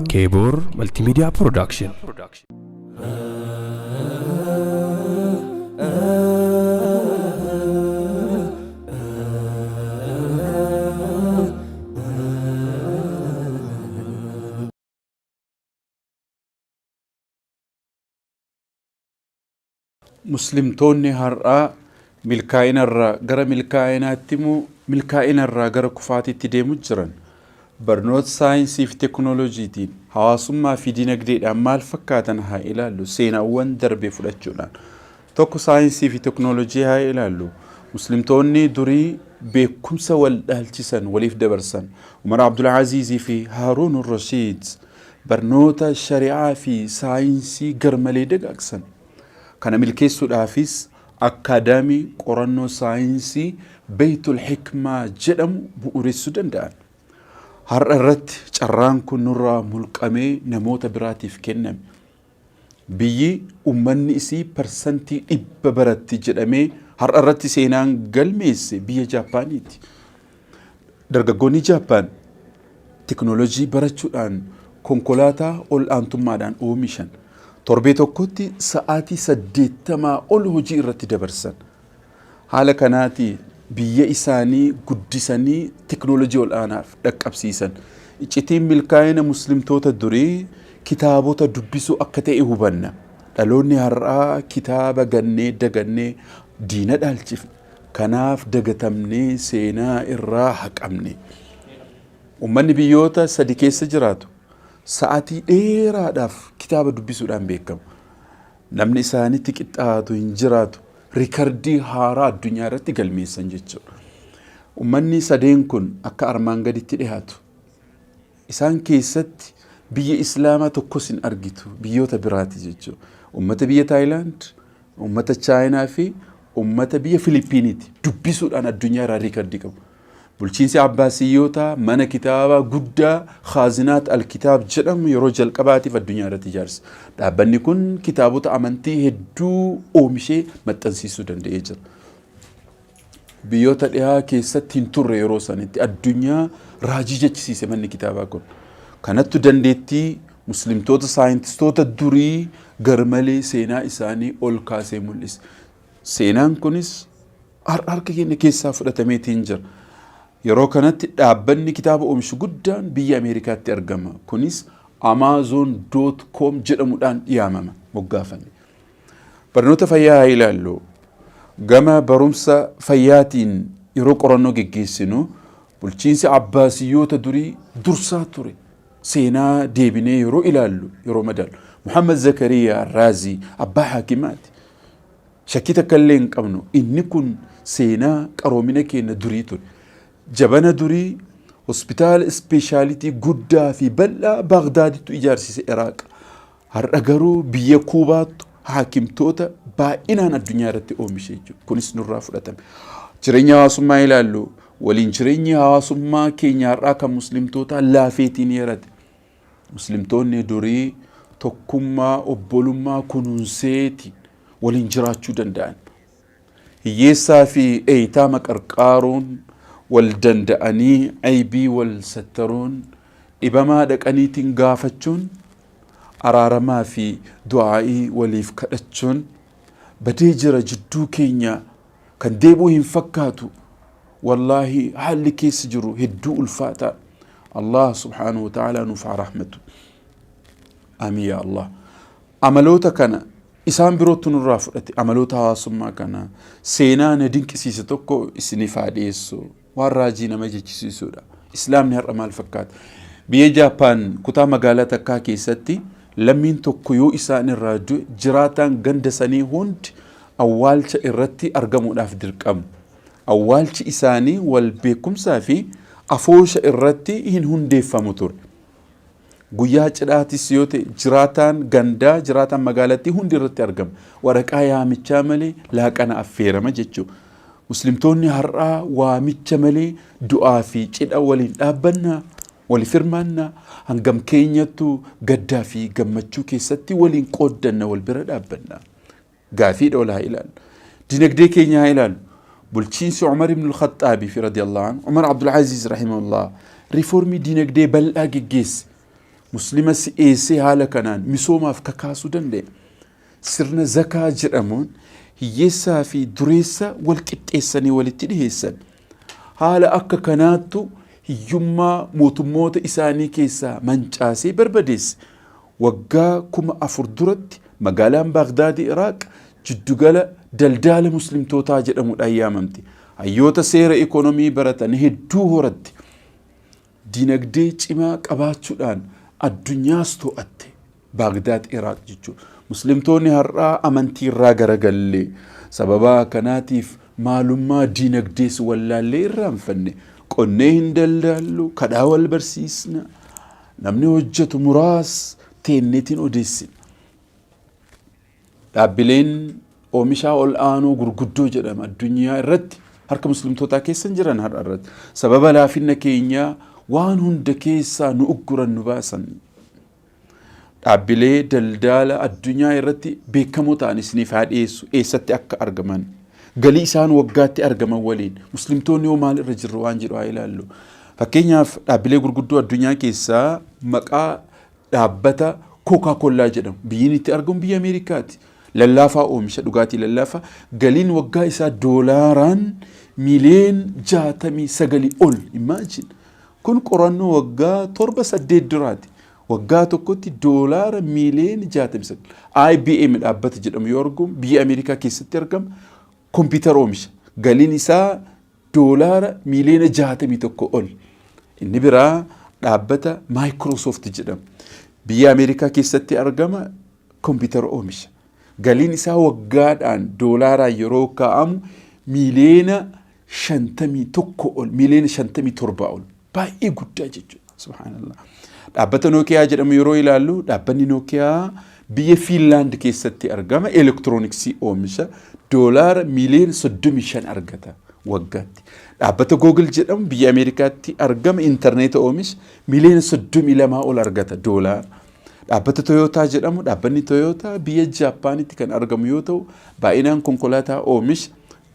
Keeboor Multimedia Production. Muslimtoonni har'aa milkaa'ina irraa gara milkaa'inaatti moo milkaa'ina irraa gara kufaatiitti deemu jiran? Barnoota saayinsii fi teekinooloojiitiin hawaasummaa fi dinagdeedhaan maal fakkaatan haa ilaallu seenaawwan darbe fudhachuudhaan. Tokko saayinsii fi teekinooloojii haa ilaallu. Muslimtoonni durii beekumsa wal dhaalchisan waliif dabarsan. Umar Abdulaaziizii fi Haaruun Rashiid barnoota shari'aa fi saayinsii garmalee dagaagsan. Kana milkeessuudhaafis akkaadaamii qorannoo saayinsii Beeytul Hikmaa jedhamu bu'uuressuu danda'an. Har'a irratti carraan kun nurraa mulqamee namoota biraatiif kenname. Biyyi ummanni isii 100% baratti jedhamee har'a irratti seenaan galmeesse biyya Jaappaaniiti. Dargaggoonni Jaappaan teknoolojii barachuudhaan konkolaataa ol aantummaadhaan oomishan. Torbee tokkotti sa'aatii 80 ol hojii irratti dabarsan. Haala kanaati biyya isaanii guddisanii teknoolojii ol aanaaf dhaqqabsiisan. Iccitiin milkaa'ina muslimtoota durii kitaabota dubbisuu akka ta'e hubanna. Dhaloonni har'aa kitaaba gannee dagannee diina dhaalchifne. Kanaaf dagatamnee seenaa irraa haqamne. Uummanni biyyoota sadi keessa jiraatu sa'aatii dheeraadhaaf kitaaba dubbisuudhaan beekama. Namni isaanitti qixxaatu hin jiraatu. Rikardii haaraa addunyaa irratti galmeessan jechuudha. Uummanni sadeen kun akka armaan gaditti dhiyaatu. Isaan keessatti biyya Islaamaa tokkos hin argitu biyyoota biraati jechuudha. Uummata biyya Taayilaand, uummata Chaayinaa fi uummata biyya Filiippiiniiti. Dubbisuudhaan addunyaa irraa rikardii qabu. Bulchiinsi Abbaasiyyootaa mana kitaabaa guddaa Khaazinaat Alkitaab jedhamu yeroo jalqabaatiif addunyaa irratti ijaarse. Dhaabbanni kun kitaabota amantii hedduu oomishee maxxansiisuu danda'ee jira. Biyyoota dhihaa keessatti hin turre yeroo sanitti addunyaa raajii jechisiise manni kitaabaa kun. Kanattu dandeettii muslimtoota saayintistoota durii garmalee seenaa isaanii ol kaasee mul'ise. Seenaan kunis har'a harka keenya keessaa fudhatameetiin jira. Yeroo kanatti dhaabbanni kitaaba oomishu guddaan biyya Ameerikaatti argama. Kunis Amazon.com jedhamuudhaan yaamama moggaafame. Barnoota fayyaa haa ilaallu. Gama barumsa fayyaatiin yeroo qorannoo geggeessinu bulchiinsi Abbaasiyyoota durii dursaa ture. Seenaa deebinee yeroo ilaallu yeroo madaalu. Muhammad Zakariyaa Raazii abbaa haakimaati. Shakkii takka illee hin qabnu. Inni kun seenaa qaroomina keenya durii ture. Jabana durii hospitaala ispeeshaalitii guddaa fi bal'aa Baagdaadittu ijaarsise Iraaq. Har'a garuu biyya Kuubaattu haakimtoota baay'inaan addunyaa irratti oomishe jechuudha. Kunis nurraa fudhatame. Jireenya hawaasummaa ilaallu waliin jireenyi hawaasummaa keenya har'aa kan muslimtootaa laafeetiin yarate. Muslimtoonni durii tokkummaa obbolummaa kunuunseeti waliin jiraachuu danda'an. Hiyyeessaa fi eeytaama qarqaaruun wal danda'anii aybii wal sattaruun dhibamaa dhaqaniitiin gaafachuun araaramaa fi du'aa'ii waliif kadhachuun badee jira jidduu keenya kan deebi'u hin fakkaatu. Wallaahi haalli keessa jiru hedduu ulfaataa. Allah subhaanahu wa ta'ala nuuf haa rahmatu. Amiin yaa Allah. Amaloota kana isaan birootti nurraa fudhate amaloota hawaasummaa kana seenaa na dinqisiise tokko isiniif haa dhiyeessu. Waan raajii nama jechisiisudha. Islaamni har'a maal fakkaata? Biyya Jaappaan kutaa magaalaa takkaa keessatti lammiin tokko yoo isaan irraa du'e jiraataan ganda sanii hundi awwaalcha irratti argamuudhaaf dirqamu. Awwaalchi isaanii wal beekumsaa fi afoosha irratti hin hundeeffamu ture. Guyyaa cidhaatis yoo ta'e jiraataan gandaa jiraataan magaalattii hundi irratti argama. Waraqaa yaamichaa malee laaqana affeerama jechuudha. Muslimtoonni har'aa waamicha malee du'aa fi cidha waliin dhaabbannaa, waliif hirmaannaa, hangam keenyattu gaddaa fi gammachuu keessatti waliin qooddanna wal bira dhaabbanna. Gaafiidha ol haa ilaallu. Dinagdee keenya haa ilaallu. Bulchiinsi Umar ibn al-Khaxxaabii fi radiyallahu anhu, Umar Abdul Aziz rahimahullah Riifoormii diinagdee bal'aa geggeesse. Muslima si'eessee haala kanaan misoomaaf kakaasuu danda'e. Sirna zakaa jedhamuun hiyyeessaa fi dureessa wal qixxeessanii walitti dhiheessan. Haala akka kanaattu hiyyummaa mootummoota isaanii keessaa mancaasee barbadeesse. Waggaa 4000 duratti magaalaan Baagdaadi Iraaq jiddugala daldaala muslimtootaa jedhamuudhaan yaamamti. Hayyoota seera ikonomii baratan hedduu horatte. Dinagdee cimaa qabaachuudhaan addunyaas to'atte. Baagdaad Iraaq jechuudha. Muslimtoonni har'aa amantii irraa garagalle. Sababa kanaatiif maalummaa dinagdees wallaallee irraanfanne. Qonnee hin daldaallu, kadhaa wal barsiisna. Namni hojjetu muraas teenneetiin odeessina. Dhaabbileen oomishaa ol aanoo gurguddoo jedhama addunyaa irratti harka muslimtootaa keessa hin jiran har'a irratti. Sababa laafinna keenyaa waan hunda keessaa nu ugguran nu baasan. Dhaabbilee daldaala addunyaa irratti beekamoo ta'an isiniif haa dhiyeessu eessatti akka argaman. Galii isaan waggaatti argaman waliin muslimtoonni hoo maal irra jirru waan jedhu haa ilaallu. Fakkeenyaaf dhaabbilee gurguddoo addunyaa keessaa maqaa dhaabbata Kookaa Kollaa jedhamu biyyiin itti argamu biyya Ameerikaati. Lallaafaa oomisha dhugaatii lallaafaa galiin waggaa isaa doolaaraan miiliyoon 69 ol imagine. Kun qorannoo waggaa 7 8 duraati. Waggaa tokkotti doolaara miiliyoona 69. IBM dhaabbata jedhamu yoo argamu biyya Ameerikaa keessatti argama. Kompiitara oomisha. Galiin isaa doolaara miiliyoona 61 ol. Inni biraa dhaabbata Microsoft jedhama. Biyya Ameerikaa keessatti argama kompiitara oomisha. Galiin isaa waggaadhaan doolaaraan yeroo kaa'amu miiliyoona 51 ol, miiliyoona 57 ol. Baay'ee guddaa jechuudha. Subhaanallah. Dhaabbata Nookiyaa jedhamu yeroo ilaallu dhaabbanni Nookiyaa biyya Fiinlaand keessatti argama. Elektirooniksii oomisha doolaara miiliyoona 35 argata waggaatti. Dhaabbata Google jedhamu biyya Ameerikaatti argama. Intarneeta oomisha miiliyoona 32 ol argata doolaara. Dhaabbata Toyootaa jedhamu dhaabbanni Toyootaa biyya Jaappaanitti kan argamu yoo ta'u baay'inaan konkolaataa oomisha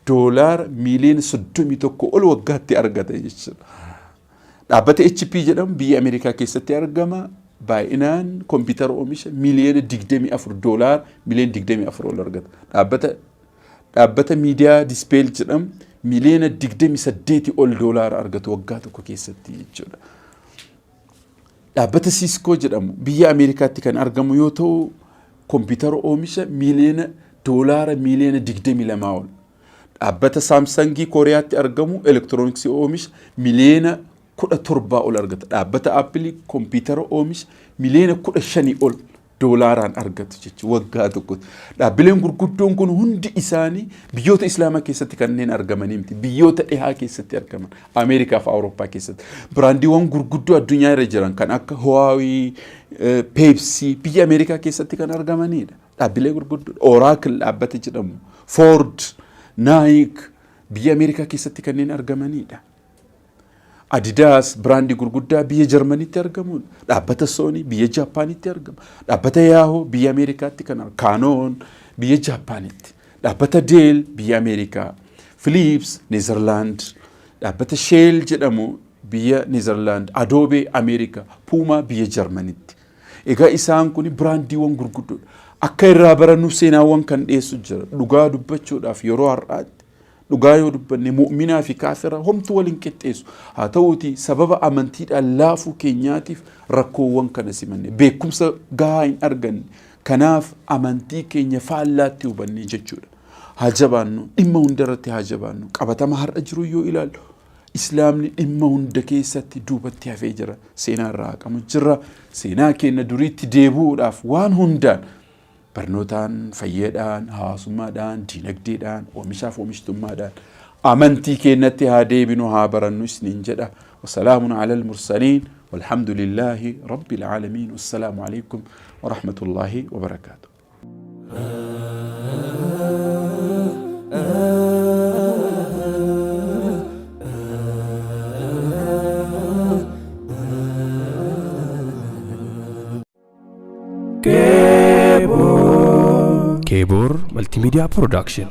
doolaara miiliyoona 31 ol waggaatti argata jechuudha. Dhaabbata HP jedhamu biyya Ameerikaa keessatti argama. Baay'inaan kompiitara oomisha miiliyoona 24 doolaara miiliyoona 24 ol argata. Dhaabbata miidiyaa Dispeel jedhamu miiliyoona 28 ol doolaara argatu waggaa tokko keessatti jechuudha. Dhaabbata Siskoo jedhamu biyya Ameerikaatti kan argamu yoo ta'u kompiitara oomisha miiliyoona doolaara miiliyoona 22 ol. Dhaabbata Saamsangii Kooriyaatti argamu elektirooniksii oomisha miiliyoona 17 ol argata. Dhaabbata Aappilii kompiitara oomisha miiliyoona 15 ol doolaaraan argatu jechuudha waggaa tokkotti. Dhaabbileen gurguddoon kun hundi isaanii biyyoota Islaamaa keessatti kanneen argamanii miti. Biyyoota dhihaa keessatti argaman. Ameerikaa fi Awurooppaa keessatti. Biraandiiwwan gurguddoo addunyaa irra jiran kan akka Huawei, Pepsi biyya Ameerikaa keessatti kan argamanidha. Dhaabbilee gurguddoo Oracle dhaabbata jedhamu, Ford, Nike biyya Ameerikaa keessatti kanneen argamanidha. Adidas biraandii gurguddaa biyya Jarmaniitti argamudha. Dhaabbata Sony biyya Jaappaanitti argama. Dhaabbata Yahoo biyya Ameerikaatti kan argamu. Canon biyya Jaappaanitti. Dhaabbata Dell biyya Ameerikaa. Philips Neezerlaand. Dhaabbata Shell jedhamu biyya Neezerlaand. Adobe Ameerikaa. Puma biyya Jarmanitti. Egaa isaan kun biraandiiwwan gurguddoodha. Akka irraa barannuuf seenaawwan kan dhiyeessu jira. Dhugaa dubbachuudhaaf yeroo har'aatti dhugaa yoo dubbanne mu'minaa fi kaafira homtuu wal hin qixxeessu. Haa ta'uuti sababa amantiidhaan laafuu keenyaatiif rakkoowwan kana simanne beekumsa gahaa hin arganne. Kanaaf amantii keenya faallaatti hubanne jechuudha. Haa jabaannu dhimma hundarratti haa jabaannu qabatama har'a jiru yoo ilaallu Islaamni dhimma hunda keessatti duubatti hafee jira. Seenaa irraa haqamu jirra. Seenaa keenya duriitti deebi'uudhaaf waan hundaan barnootaan, fayyaadhaan, hawaasummaadhaan, diinagdeedhaan, oomishaaf oomishtummaadhaan amantii keenyatti haa deebinu haa barannu isiniin jedha. Wasalaamun ala al-mursaliin walhamdulillahi rabbil aalamiin. Wassalaamu alaikum wa rahmatullahi wa barakaatuh. Keebor Multimedia Production.